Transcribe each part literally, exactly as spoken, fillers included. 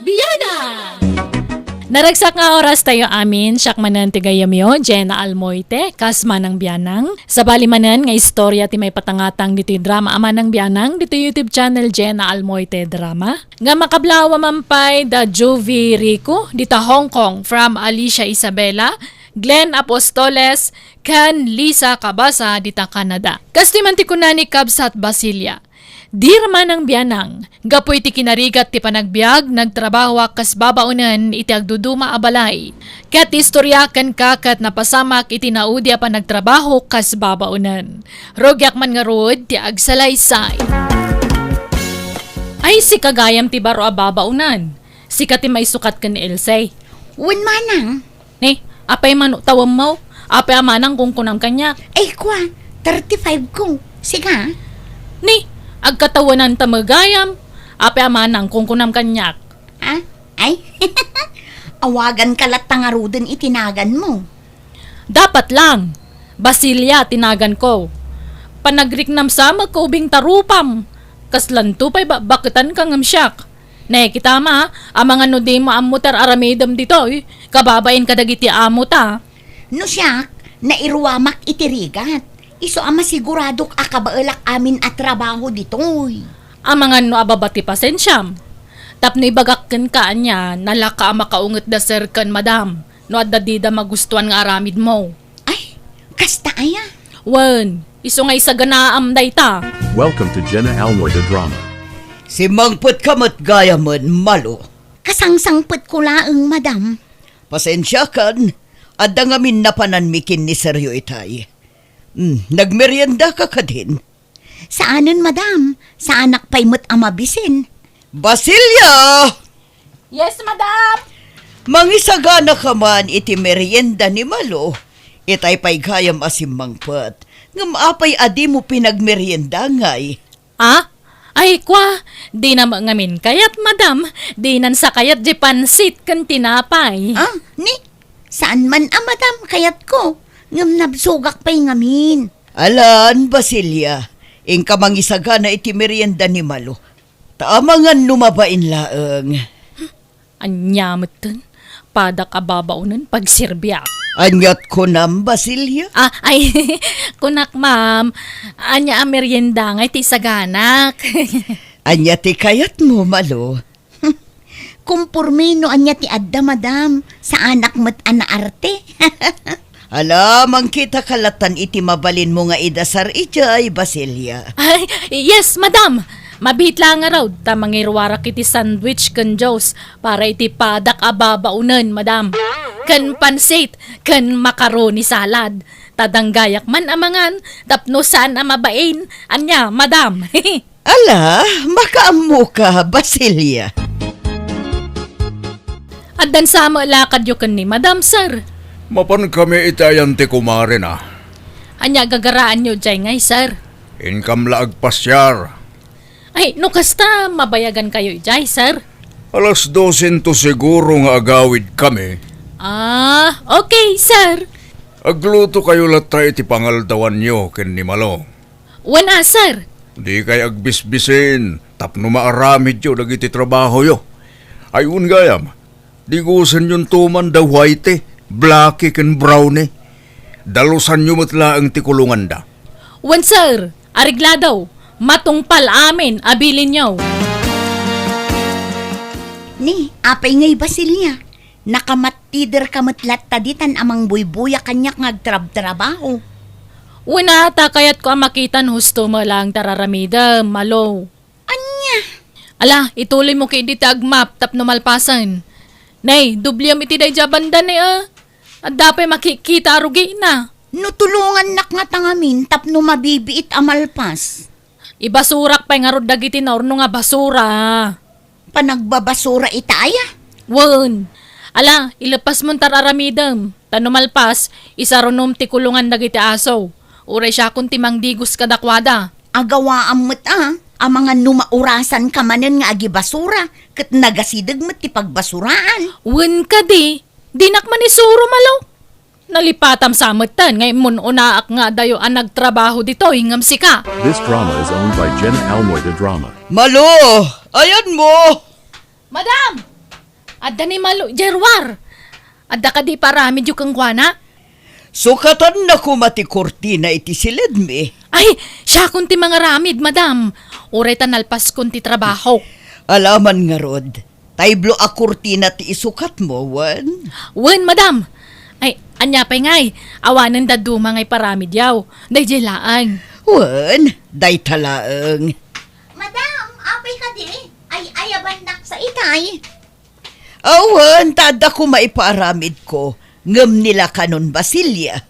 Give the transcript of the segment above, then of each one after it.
Bianang! Naragsak nga oras tayo amin, siak manen ti gayyemyo, Jenna Almoite, kas Manang Bianang. Sabali manen nga istorya ti maipatangatang ditoy drama a Manang Bianang, ditoy YouTube channel Jenna Almoite Drama. Nga makablawa man pay da Juvie Rico, dita Hong Kong, from Alicia Isabela, Glenn Apostoles, ken Lisa Cabasa, dita Canada. Kastoy man ti kuna ni Kabsat Basilia. Dear Manang Bianang, gapu iti kinarigat ti panagbiag, nagtrabahoak kas babaonen iti agduduma a balay. Ket istorya kenka ket napasamak iti naudi a panagtrabaho kas babaonen. Rugiak man ngarud ti agsalaysay. Ay, sika gayam ti baro a babaonen. Sika ti maisukat ken ni Ilse. Wen, Manang. Ni, apay mano tawemmo? Apay a Manang kunkunam kaniak? Ay, kua, thirty-five ko. Sika? Ni, agkatawenanta met gayam. Apay a Manang kunkunam kaniak? Ah? Ay? Awaganka latta ngaruden iti naganmo. Dapat lang. Basilia ti naganko. Panagriknam sa met ko ubing tarupam. Kaslanto pay ba-, baketanka ngem siak. Ne, kitam, amangan no dimo ammo ti ar-aramidem ditoy, kababain kadagiti amota. No siak, nairuamak iti rigat. Isu a masiguradok a kabaelak amin a trabaho ditoy. Amangan no ababa ti pasensiam. Tapno ibagak kenka ania, nalaka a makaunget da sir ken madam, no adda dida magustuan nga aramidmo. Ay, kasta aya? Wen, isu nga isaganaam dayta. Welcome to Jenna Almoy the Drama. Simmangpetka met gayamen, Malo. Kasangsangpetko laeng, madam. Pasensiakan, adda ngamin napananmi ken ni Sergio itay. Hmm, nagmeriendaka kadin? Saanen, madam. Saanak pay met a mabisin. Basilia! Yes, madam! Mangisaganaka man iti merienda ni Malo. Itay pay gayam a simmangpet. Ngem apay a dimo pinagmerienda ngay? Ah? Ay, kua, dina met ngamin kayat, madam. Dinan sa kayat di pansit ken tinapay. Ah, ni? Saan man a madam kayatko, ngem nabsogak pay ngamin. Alan, Basilia, inka mangisagana iti merienda ni Malo. Ta amangan no mabain laeng. Ania metten? Padak a babaonen pagserbiak. Aniat kunam, Basilia? Ah, ay, kunak, ma'am. Ania a merienda nga iti isaganak? Ania ti kayatmo, Malo? Kumporme no ania ti adda, madam. Saanak met a naarte. Ala, mangkitaka lattan iti mabalinmo nga idasar idiay, Basilia. Ay, yes, madam. Mabiit la ngarud, ta mangiruarak iti sandwich ken juice para iti padak a babaonen, madam. Ken pansit, ken macaroni salad. Ta danggayak man a mangan, tapno saan a mabain. Ania, madam? Ala, makaammoka, Basilia. Addan sa met lakadyo ken ni Madam, sir? Mapan kami iti ayan ti kumarena. Ania gagaraanyo idiay ngay, sir? Inkam la agpasiar. Ay, no kasta, mabayagan kayo idiay, sir. Alas dose to siguro nga agawid kami. Ah, okay, sir. Agluto kayo latta iti pangaldawanyo ken ni Malo. Wen a, sir. Dikay agbisbisin tapno maaramidyo dagiti trabahoyo. Ay, wen gayam, digusenyon to man da Whitey, Blackie, ken Brownie. Dalusanyo met laeng ti kulonganda. Wen, sir. Areglado. Matungpal amin a bilinyo. Ni, apay ngay, Basilia? Nakamattiderka met latta ditan a mangbuybuya kaniak nga agtrabtrabaho. Wen a, ta kayatko a makita no husto met laeng ti ar-aramidem, Malo. Ania? Ala, ituloymo ketdi ti agmap tapno malpasen. Nay, dubliem iti daydiay a banda, nay, a. Adda pay makikita a rugina. No tulongannak ngata ngamin tapno mabibiit a malpas. Ibasurak pay ngarud dagiti naurno nga basura. Panagbabasura ita aya? Wen. Ala, ilepasmon ti ar-aramidem. Ta no malpas, isarunom ti kulongan dagiti aso. Uray siakon ti mangdigos kadakuada. Agawaam met a, amangan no maurasanka manen nga agibasura, ket nagasideg met ti pagbasuraan. Wen kadi, dinak man isuro, Malo. Nalipatam sa metten nga immun-unaak nga adayo a nagtrabaho ditoy ngem sika. This drama is owned by Jenna Almoy the Drama. Malo! Ayanmo! Madam! Adda ni Malo, Jerwar! Adda kadi paramidyo kenkuana? Sukatanna koma ti kurtina iti siledmi. Ay, siakon ti mangaramid, madam. Uray ta nalpaskon ti trabaho. Alaman ngarud, taylo a kurtina ti isukatmo, wen? Wen, madam. Ay, ania pay ngay? Awanen dadduma ngay paramidyaw. Daydiay laeng. Wen, dayta laeng. Madam, apay kadi? Ay, ayabannak sa itay. Awan, ta adda koma ipaaramidko, ngem ni lakanon Basilia.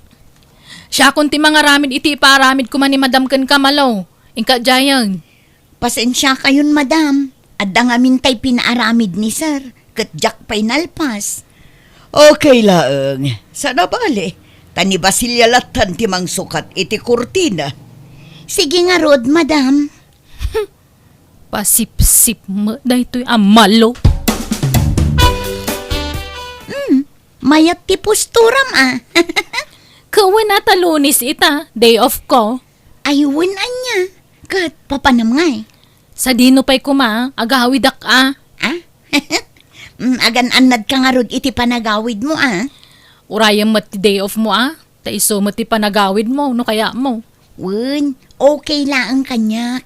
Siakon ti mangaramid iti ipaaramid koma ni Madam kenka, Malo. Inka diayen. Pasensiakayon, Madam. Adda ngamin tay pinaaramid ni Sir, ket diak pay nalpas. Okay laeng. Saan a bale, ta ni Basilia lattan ti mangsukat iti kurtina. Sige ngarud, Madam. Pasipsip met daytoy a Malo. Hmm, mayat ti posturam, a. Kawen a ta Lunes ita, day off ko. Ay, wen ania. Ket papanam ngay? Sadino pay koma, agawidak a. A? Mm, agan-annadka ngarud iti panagawidmo, a. Urayem met ti day off mo, a. Ta isu met ti panagawidmo, no kayatmo. Wen, okay laeng kaniak.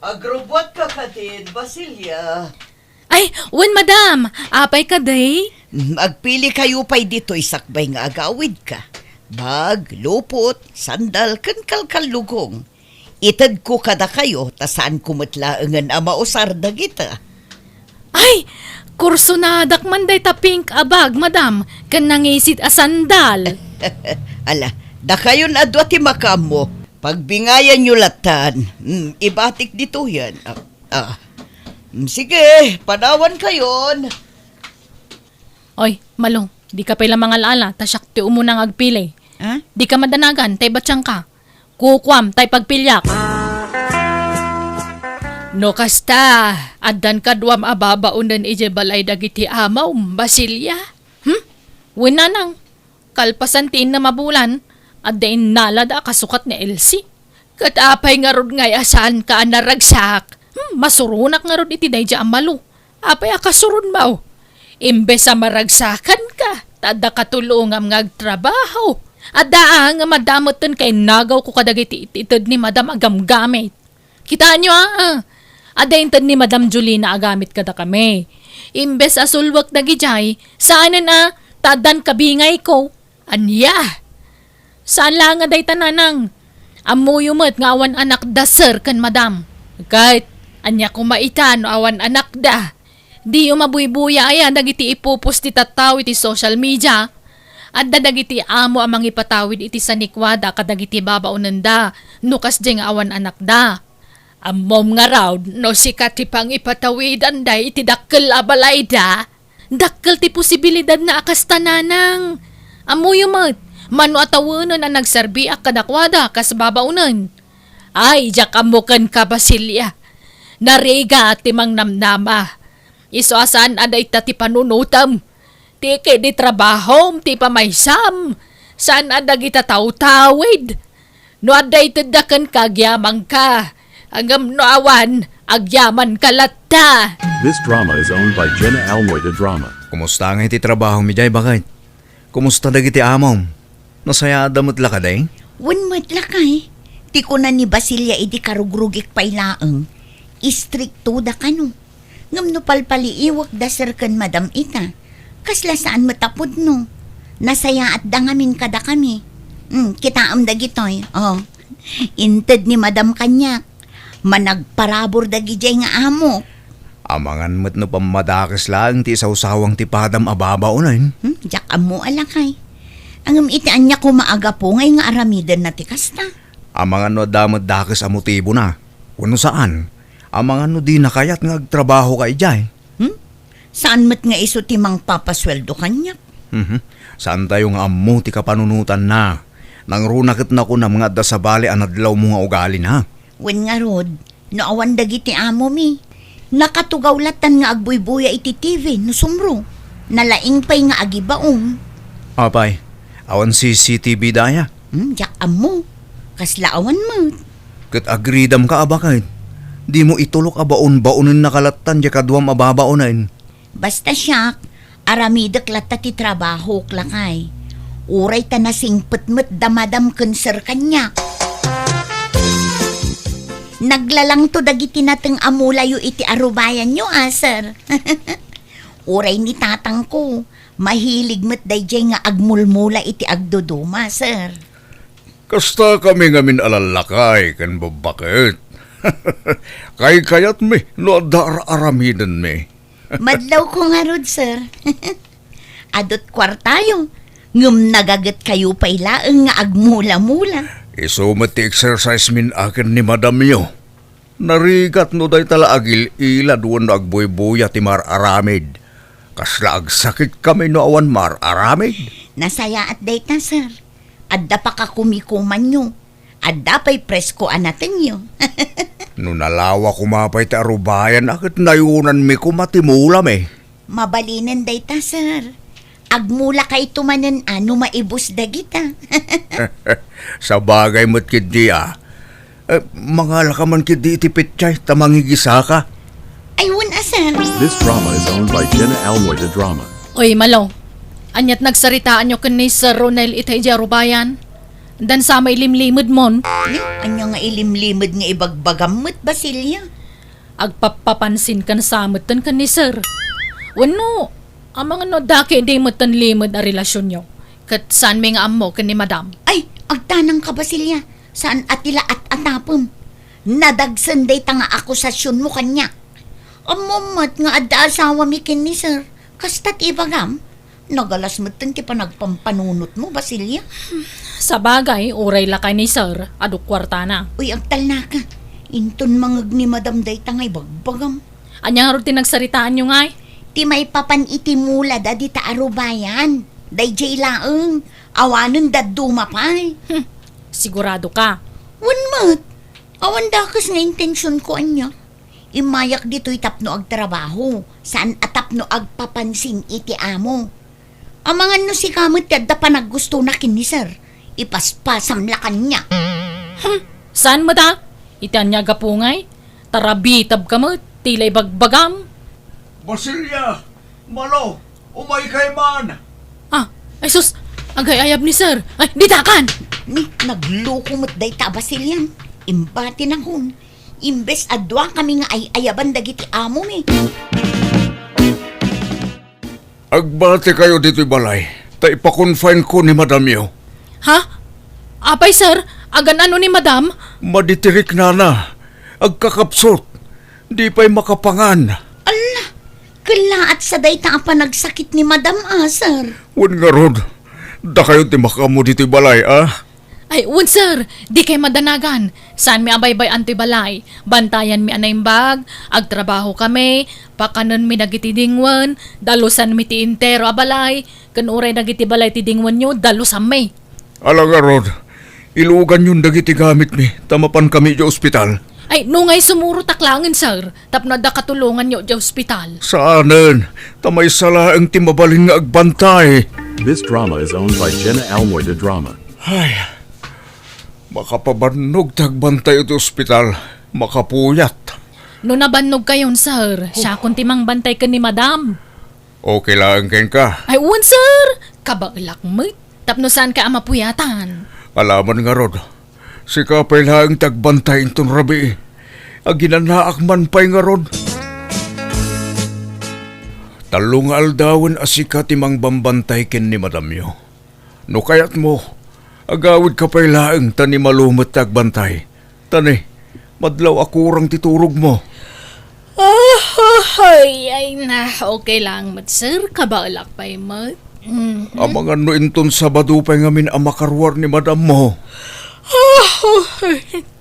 Agrubbuatka kadin, Basilia. Ay, wen, madam. Apay kadi? Mm, agpilikayo pay ditoy sakbay nga agawidka. Bag, lupot, sandal, ken kalkallugong. Itedko kadakayo, ta saanko met laengen a mausar dagita. Ay, kursonadak man dayta pink a bag, madam, ken nangisit a sandal. Ala, dakayon a dua ti makaammo. Pagbingayanyo lattan. Mm, ibatik ditoyen. Ah, ah. Mm, sige, panawankayon. Oy, Malo, dika pay la mangal-ala, ta siak ti umuna nga agpili. Ah? Dika madanagan, ta ibatiangka. Kukuam, ta ipagpiliak. No kasta, addan kaduam a babaonen idiay balay dagiti amom, Basilia? Hmm? Wen, nanang, kalpasan ti innem a bulan, adda innalada a kasukat ni Elsie. Ket apay ngarud ngay a saanka a naragsak? Hmm, masuronak ngarud iti daydiay a Malo. Apay a kasuronmo? Imbes a maragsakanka, ta adda katulongam nga agtrabaho. Adda a nga madameten kainagawko kadagiti it-ited ni Madam a gamgamit. Kitaenyo, a, a. Adda inted ni Madam Jolina a gamit kadakami. Imbes a sulwek dagidiay, saanen a, ta addan kabingayko. Ania? Saan laeng a dayta, nanang. Ammoyo met nga awan anakda, sir, ken madam. Ket, ania koma ita no awan anakda? Diyo mabuybuya aya dagiti ipopost ti tattao iti social media? Adda dagiti amo a mangipatawid iti sanikuada kadagiti babaonenda no kasdiay nga awan anakda. Ammom ngarud no sika ti pangipatawidanda iti dakkel a balayda? Dakkel ti posibilidadna a kasta, nanang. Ammoyo met, mano a tawenen a nagserbiak kadakuada kas babaonen. Ay, diak ammo kenka, Basilia. Narigat ti mangnamnama. Isu a saan a dayta ti panunotem. Ti kidi trabahom, ti pamaysam. Saan a dagita tawtawid. No adda itedda kenka, agyamanka. Ngem no awan, agyamanka latta. This drama is owned by Jenna Almoy de Drama. Kumusta ngay ti trabahom idiay, baket? Kumusta dagiti amom? Nasayaatda met la kadi? Wen met lakay. Ti kuna ni Basilia idi karugrugik pay laeng, istriktoda kano. Ngem no palpaliiwek da sir ken madam ita, kasla saan met a pudno. Nasayaatda ngamin kadakami. Hmm, kitaem dagitoy. Oh. Inted ni madam kaniak. Managparabur dagidiay nga amok. Amangan met no pammadakes laeng ti isawsawang ti padam a babaonen. Hmm, diak ammo a lakay. Ngem iti ania koma a gapu nga aramiden na ti kasta? Amangan no adda met dakes a motibona. Wenno saan? Amangan no dina kayat nga agtrabahoka idiay. Hmm? Saan met nga isu ti mangpapasueldo kaniak? Mhm. Saantayo nga ammo ti kapanunotanna. Nangruna ket nakunam nga adda sabali a nadlawmo nga ugalina. Wen ngarud, no awan dagiti amomi, nakatugaw lattan nga agbuybuya iti T V no sumro. Nalaing pay nga agibaom. Apay, awan C C T V daya? Hmm, diak ammo. Kasla awan met. Ket agridamka a baket. Dimo itulok a baon-baonennaka latta diay kaduam a babaonen. Basta siak, aramidek latta ti trabahok, lakay. Uray ta nasingpet met da Madam ken Sir kaniak. Naglalangto dagiti nateng a mulayo iti arubayanyo, a, Sir. Uray ni tatangko, mahilig met daydiay nga agmulmula iti agduduma, Sir. Kastakami ngamin a lallakay ken babbaket. Kaykayatmi no adda ar-aramidenmi. Madlawko ngarud, sir. Adu't kuartayo, ngem nagagetkayo pay laeng nga agmula-mula. Isu met ti exercise-min a ken ni madamyo. Narigat no dayta la agil-ilad wenno agbuybuya ti mar-aramid. Kasla agsakitkami no awan mar-aramid. Nasayaat dayta, sir. Adda pakakumikumanyo. Adda pay presko a natengyo. No nalawa koma pay ti arubayan a ket nayunanmi koma ti mulami. Mabalinen dayta, sir. Agmulakayto manen a no maibus dagita. Sabagay met ketdi a. Eh, mangalaka man ketdi iti petsay ta mangigisaka. Ay, wen a, sir. This drama is owned by Jenna Almoy de Drama. Oy, Malo. Ania't nagsaritaanyo ken ni Sir Ronel ita idiay arubayan? Dansa mailimlimedmon. Ni, ania nga ilimlimed nga ibagbagam met, Basilia? Agpappapansin ka sa metten ken ni Sir. Wenno, amangan no adda ketdi metten limed a relasionyo, ket saanmi nga ammo ken ni Madam. Ay, agtanangka, Basilia. Saan a ti la at-atapem. Nadagsen dayta nga akusasionmo kaniak. Ammom met nga adda asawami ken ni Sir. Kasta ti ibagam? Nagalas metten ti panagpampanunotmo, Basilia. Sabagay, uray lakay ni Sir, adu kuartana. Uy, agtalnaka. Inton mangeg ni Madam dayta nga ibagbagam. Ania ngarud ti nagsaritaanyo ngay? Ti maipapan iti mulada dita arubayan. Daydiay laeng. Awanen dadduma pay. Hmm, sigurado ka? Wen met. Awan dakes nga intensionko ania. Immayak ditoy tapno agtrabaho, saan a tapno agpapansin iti amo. Amangan no sika met ti adda panaggustona ken ni Sir, ipaspasam la kaniak. Hmm, saan met a? Iti ania gapu ngay? Tarabitab ka met, ti la ibagbagam. Basilia! Malo! Umaykay man! Ah, ay sus! Agay-ayab ni Sir! Ay, ditakan! Ni, nagloko met dayta a Basilian. Imbatinakon. Imbes a duakami nga ay-ayaban dagiti amomi. Agbatikayo ditoy balay, ta ipa-confine ko ni madamyo. Ha? Apay, sir, agan-ano ni madam? Madi ti riknana. Agkakapsut. Di pay makapangan. Ala, kellaat sa dayta a panagsakit ni madam a, sir. Wen ngarud, dakayo ti makaammo ditoy balay, a? Ay, wen, sir. Dikay madanagan. Saanmi a baybay-an toy balay. Bantayanmi a naimbag, agtrabahokami, pakanenmi dagiti dingwen, dalusanmi ti entero a balay, ken uray dagiti balay ti dingwenyo, dalusanmi. Ala ngarud, iluganyon dagiti gamitmi, ta mapankami idiay ospital. Ay, no ngay sumurotak laengen, sir, tapno adda katulonganyo idiay ospital. Saanen, ta maysa laeng ti mabalin nga agbantay. This drama is owned by Jenna Almoy de Drama. Ay, makapabannog ti agbantay iti ospital. Makapuyat. No nabannogkayon, sir, siakon ti mangbantay ken ni madam. Okay laeng kenka? Ay, wen, sir. Kabaelak met. Tapno saanka a mapuyatan. Alaman ngarud. Sika pay laeng ti agbantay inton rabii. Aginanaak man pay ngarud. Tallo nga aldawen a sika ti mangbambantay ken ni madamyo. No kayatmo, agawidka pay laeng ta ni Malo met ti agbantay. Ta ni, madlaw a kurang ti turogmo. Ah, ay, ay na, okay lang met, sir. Kabaelak pay met. Mhm. Amangan no inton Sabado pay ngamin a makaruar ni madammo. Ah,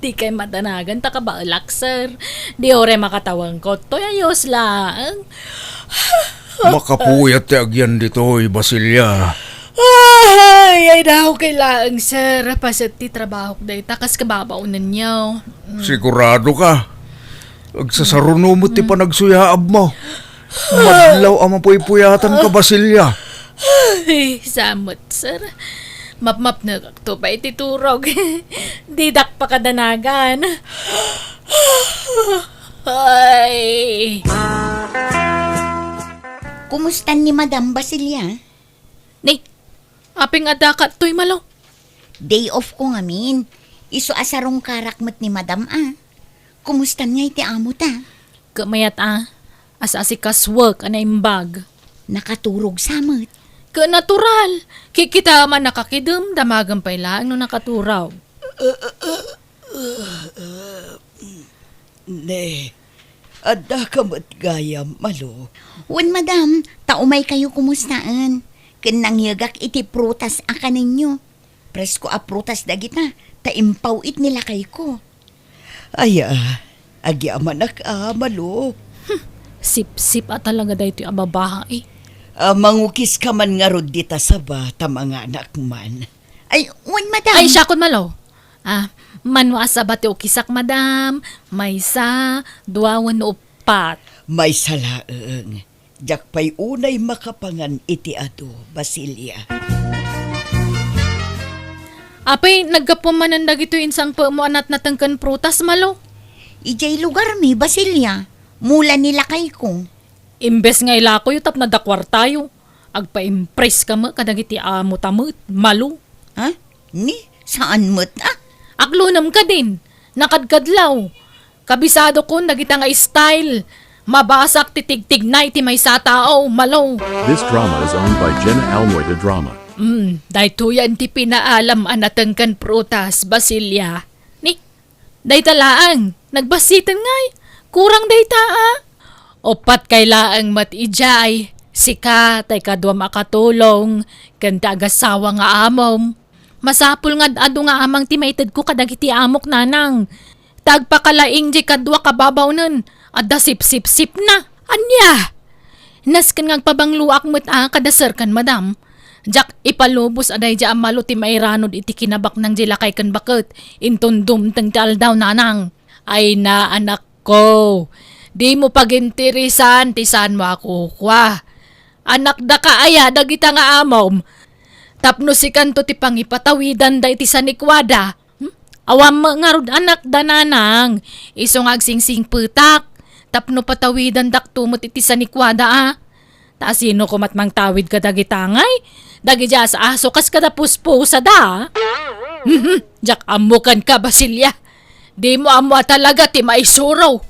dikay madanagan ta kabaelak, sir. Di uray makatawangko. Toy ayos laeng. Makapuyat ti agyan ditoy, Basilia. Ay, ay, daw kay laeng, sir. Paset ti trabahok dayta, kas kababaonenyo. Mm. Sigurado ka? Agsasaruno met ti panagsuyaabmo. Madlaw a mapuypuyatan ka, Basilia. Ay, samot, sir. Mapmapnekak to pay ti turog. Didak pakadanagan. Ay. Kumustan ni Madam Basilia? Ni, apay nga adda ka toy, Malo? Day off ko ngamin. Isu a sarungkarak met ni Madam a. Kumustan ngay ti amo ta? Ket mayat a, as-asikasuek a naimbag. Nakaturog sa met. Ket natural. Kikita man nakakidem, damagen pay laeng no nakaturog. Ne, adda ka met gayam, Malo? Wen, Madam, ta umay kayo kumustaen. Ken nangyegak iti prutas a kanenyo. Presko a prutas dagita, ta impaw-it ni lakayko. Aya, agyamanak a, Malo. Hmm, sipsip a talaga daytoy a babai. A, mangukis ka man ngarud dita saba, ta manganak man. Ay, wen, Madam. Ay, siakon, Malo. A, mano a saba ti ukisak, Madam? Maysa, dua, wenno uppat? Maysa laeng. Diak pay unay makapangan iti adu, Basilia. Apay, naggapu manen dagitoy insangpetmo a natnateng ken prutas, Malo? Idiay lugarmi, Basilia. Mula ni lakayko. Imbes nga ilakoyo tapno adda kuartayo, agpaimpreska met kadagiti amota met, Malo. Ha? Ni, saan met a? Aklonem kadin, nakadkadlaw. Kabisadokon dagita nga style. Mabasak ti tigtignay ti maysa a tao, Malo. This drama is owned by Jenna Almoy the Drama. Hmm, daytoyen ti pinaalam a nateng ken prutas, Basilia. Ni, dayta laeng, nagbasiten ngay. Kurang dayta a. Uppat kay laeng met idiay. Sika, tay kaduam a katulong, ken ti agasawa nga amom. Masapul nga ad-adu nga amang ti maitedko kadagiti amok, nanang. Ta agpakalaing diay kadua kababawnen, adda sipsipsipna. Ania? Nasken nga agpabangloak met a kada serkan, Madam. Diak ipalubos a daydiay a Malo ti mairanod iti kinabaknang diay lakay ken baket, inton dumteng ti aldaw, nanang. Ay na, anakko, dimo paginteresan ti saanmo a kukua. Anakdaka aya dagita nga amom? Tapno sikanto ti pangipatawidanda iti sanikuada. Hmm? Awan met ngarud anakda, nanang. Isu nga agsingsingpetak tapno patawidandakto met iti sanikuada a. Ta asino koma ti mangtawid kadagita ngay? Dagiti as-aso kas kada puspusada a. Mhm. Diak ammo kenka, Basilia. Dimo ammo a talaga ti maisuro.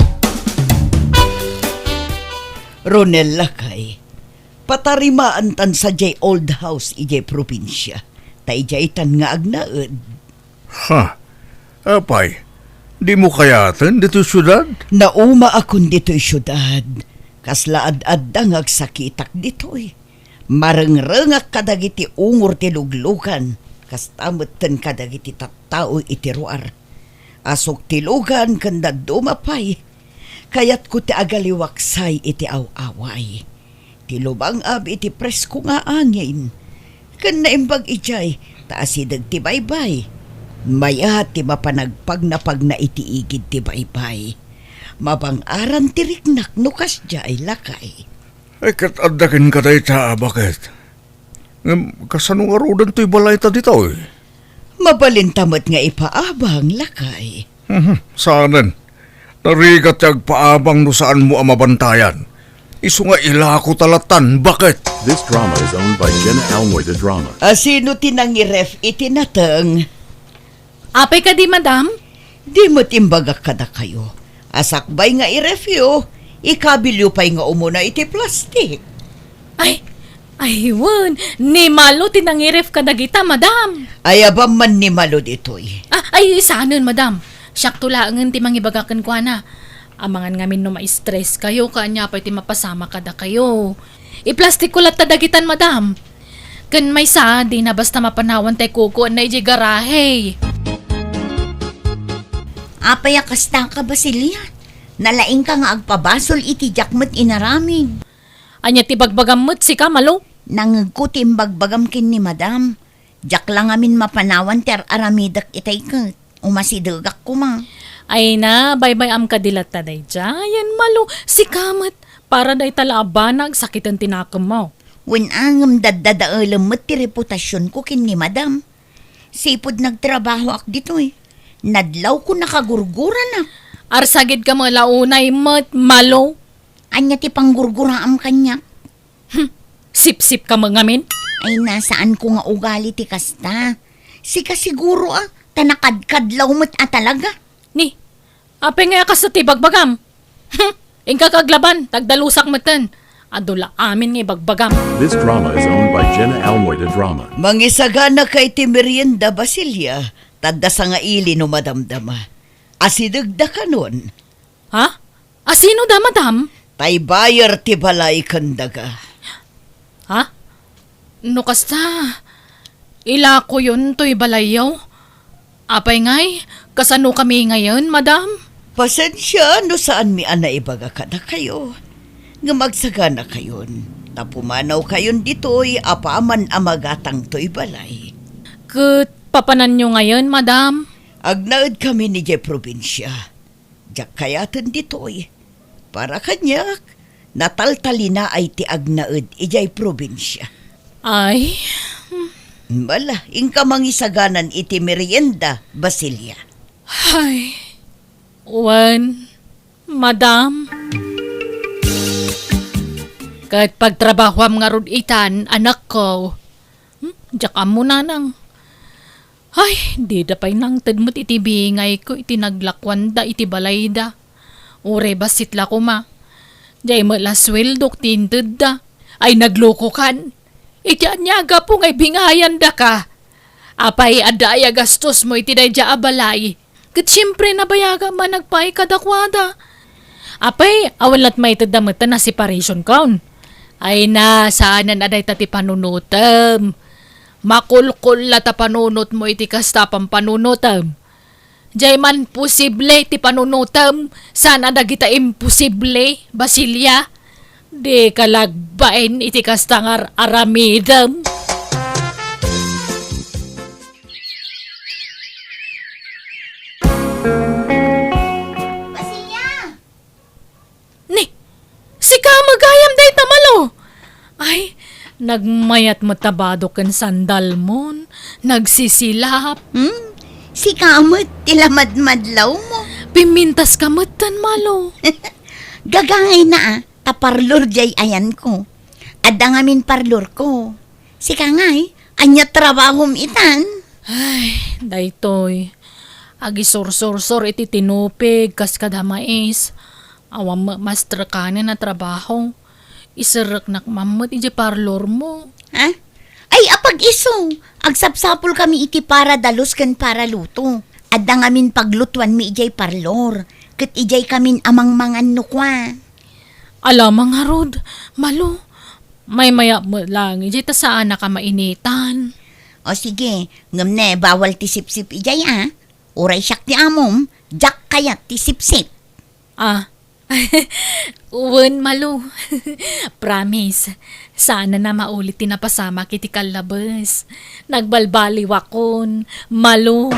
Ronel, lakay, patarimaantan sadiay old house idiay probinsia. Ta idiaytan nga agnaed. Ha? Apay, dimo kayaten ditoy siudad? Naumaakon ditoy siudad. Kasla ad-adda nga agsakitak ditoy. Marengrengak kadagiti ungor ti luglugan, kasta metten kadagiti tattao iti ruar. Asuk ti lugan ken dadduma pay. Kayatko ti agaliwaksay iti aw-away. Ti lumang-ab iti presko nga angin. Ken naimbag idiay ta asideg ti baybay. Mayat ti mapan agpagnapagna iti igid ti baybay. Mabang-aran ti riknak no kasdiay, lakay. Ay, ket adda kenka dayta a baket. Ngem kasano ngaruden toy balayta ditoy? Mabalinta met nga ipaabang, lakay. Mhm, saanen. Narigat ti agpaabang no saanmo a mabantayan. Isu nga ilako ta lattan, baket. This drama is owned by Jenna Almoy the Drama. Asino ti nangiref iti nateng? Apay kadi, madam? Di met imbagak kadakayo a sakbay nga i-refyo, ikabilyo pay nga umuna iti plastik. Ay, ay, wen, ni Malo ti nangiref kadagita, madam. Ay, aban man ni Malo ditoy. Ah, ay, saanen, madam. Siakto laengen ti mangibaga kenkuana. Amangan ngamin no ma-stress kayo, kaanya pay ti mapasamak kadakayo. Iplastikko latta dagitan, madam. Ken maysa, dina basta mapanawan tay kukuenna idiay garahe. Apay a kasta ka, Basilia? Nalaingka nga agpabasol iti diak met inaramid. Ania ti bagbagam met sika, Malo? Nangegko ti imbagbagam ken ni madam. Diak la ngamin mapanawan ti ar-aramidek itay ket umasidegak koma. Ay na, baybay-am kadi latta daydiayen, Malo. Sika met, para dayta la a bana agsakiten ti nakemmo. Wen a, ngem daddadaelem met ti reputasionko ken ni madam. Sipud nagtrabahoak ditoy, nadlawko nakagurguranak. Arsagidka met la unay met, Malo. Ania ti panggurguraam kaniak? Hmm, sipsipka met ngamin? Ay, na, saanko nga ugali ti kasta. Sika siguro, a, ta nakadkadlaw met a talaga. Ni, apay nga a kasta ti bagbagam? Hmm, inka aglaban, ta agdalusak metten. Adu la amin nga ibagbagam. This drama is owned by Jenna Almoy de Drama. Mangisaganaka iti merienda, Basilia, ta adda sangaili no madamdama. Asidegda kanon. Ha? Asino da, madam? Tay buyer ti balay ken daga. Ha? No kasta, ilakoyon toy balayyo. Apay ngay, kasano kami ngayen, madam? Pasensia no saanmi a naibaga kadakayo. Ngem agsaganakayon, ta pumanawkayon ditoy apaman a magatang toy balay. Ket papananyo ngayen, madam? Agnaedkami idiay probinsia. Diak kayaten ditoy. Para kaniak, nataltalinaay ti agnaed idiay probinsia. Ay. Bala, inka mangisaganan iti merienda, Basilia. Ay. Wen, madam. Ket pagtrabahoam ngarud itan, anakko. Hmm? Diak ammo, nanang. Ay, dida pay nangted met iti bingayko iti naglakuanda iti balayda. Uray bassit la koma. Diay met la sueldok ti intedda. Ay, naglokokan. Iti ania a gapu nga ibingayandaka? Apay, adda aya gastosmo iti daydiay a balay? Ket siempre, nabayagam a nagpaay kadakuada. Apay, awan la't maitedda met a separation kon? Ay na, saanen a dayta ti panunotem. Makulkol la ta panunotmo iti kasta a pampanunotem. Diay man posible ti panunotem, saan a dagita imposible, Basilia. Dika la agbain iti kasta nga ar-aramidem. Basilia! Ni, sika met gayam dayta, Malo. Ay, nagmayat met ta badok ken sandalmon, nagsisilap. Hmm? Sika met ti lamadmadlawmo. Pimmintaska metten, Malo. Gagangayna a, ta parlor diay ayanko. Adda ngamin parlorko. Sika ngay, ania trabahom itan? Ay, daytoy. Agisursursor iti tinupig kas kada mais. Awan met mastrekanen a trabaho. Iserreknak man met idiay parlormo. Ha? Ay, apag-isu, agsapsapulkami iti para dalus ken para luto. Adda ngamin paglutuanmi idiay parlor, ket idiay kamin a mangmangan no kua. Ala, mangarud, Malo, maymayat met laeng idiay ta saanak a mainitan. O sige, ngem ne, bawal ti sipsip idiay a. Uray siak ti amom, diak kayat ti sipsip. Ah, wen, Malo. Promise, saan a maulit ti napasamak iti kallabes. Nagbalbaliwakon, Malo.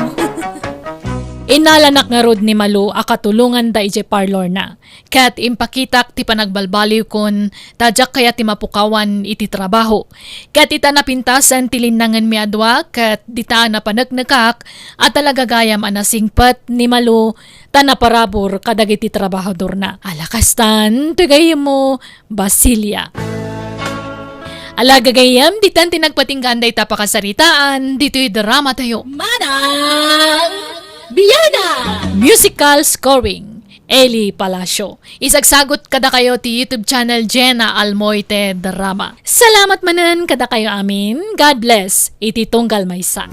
Innalanak ngarud ni Malo a katulonganda idiay parlorna. Ket impakitak ti panagbalbaliwkon, ta diak kayat ti mapukawan iti trabaho. Ket ita napintasen ti linnangenmi a dua, ket dita napaneknekak, a talaga gayam a nasingpet ni Malo, ta naparabur kadagiti trabahadorna. Ala kastan, ti gayyemmo, Basilia. Ala gagayyem, ditan ti nagpatinggaan dayta pakasaritaan, ditoy drama tayo. Manang Biana! Musical scoring, Eli Palacio. Isagsagot kadakayo ti YouTube channel Jenna Almoite Drama. Salamat manen kadakayo amin. God bless. Iti tunggal maysa.